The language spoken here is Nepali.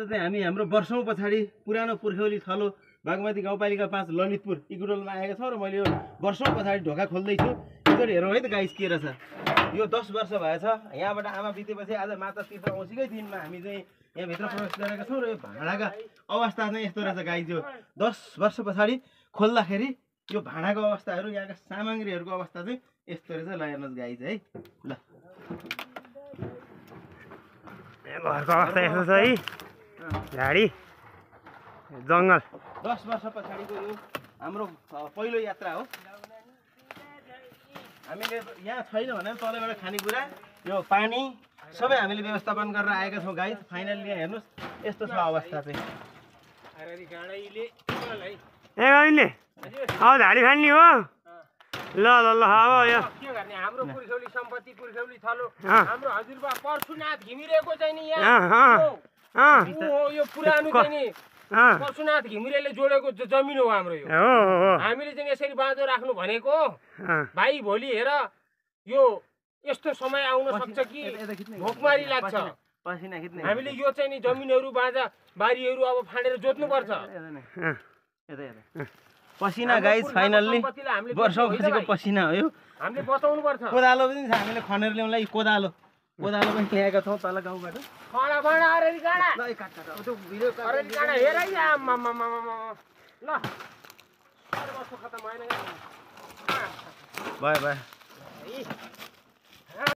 चाहिँ हामी हाम्रो वर्षौं पछाडि पुरानो पुर्ख्यौली थलो बागमती गाउँपालिका 5 ललितपुर इकुडलमा आएको छौँ र मैले यो वर्षौं पछाडि ढोका खोल्दैछु। एकचोटि हेरौँ है त गाइस के रहेछ। यो 10 वर्ष भएछ यहाँबाट आमा बितेपछि आज माता तीर्थ औँसीकै दिनमा हामी चाहिँ यहाँभित्र प्रवेश गरेका छौँ र यो भाँडाको अवस्था चाहिँ यस्तो रहेछ गाइस। यो 10 वर्ष पछाडि खोल्दाखेरि यो भाँडाको अवस्थाहरू यहाँका सामग्रीहरूको अवस्था चाहिँ यस्तो रहेछ। ल हेर्नुहोस् गाइस है। ल घरको अवस्था यस्तो छ है। झाडी जङ्गल 10 वर्ष पछाडिको यो हाम्रो पहिलो यात्रा हो। हामीले यहाँ छैन भने तलबाट खानेकुरा यो पानी सबै हामीले व्यवस्थापन गरेर आएका छौँ गाइस। फाइनली यहाँ हेर्नुहोस् यस्तो छ अवस्था चाहिँ। ए अहिले अब झाडी फाल्ने हो। ल ल ल अब यो के गर्ने हाम्रो पुर्ख्यौली सम्पत्ति पुर्ख्यौली थलो हाम्रो हजुरबा परशुनाथ घिमिरेको चाहिँ नि यहाँ यो पुरानो चाहिँ नि परशुनाथ घिमिरेले जोडेको जमिन हो हाम्रो यो। हामीले चाहिँ यसरी बाँझो राख्नु भनेको भाइ भोलि हेर यो यस्तो समय आउन सक्छ कि भोकमारी लाग्छ। हामीले यो चाहिँ नि जमिनहरू बाँझा बारीहरू अब फाँडेर जोत्नुपर्छ। पसिना गाइस फाइनल्ली वर्षौं पछिको पसिना हो यो। हामीले बचाउनु पर्छ। कोदालो पनि छ हामीले खनेर ल्याउँला। कोदालो पनि ल्याएका छौँ तल गाउँबाट। खाना खाना अरे गाडा ल काट त्यो भिडियो अरे गाडा हेर है ल अरे बस्नु खतम भएन बाय बाय।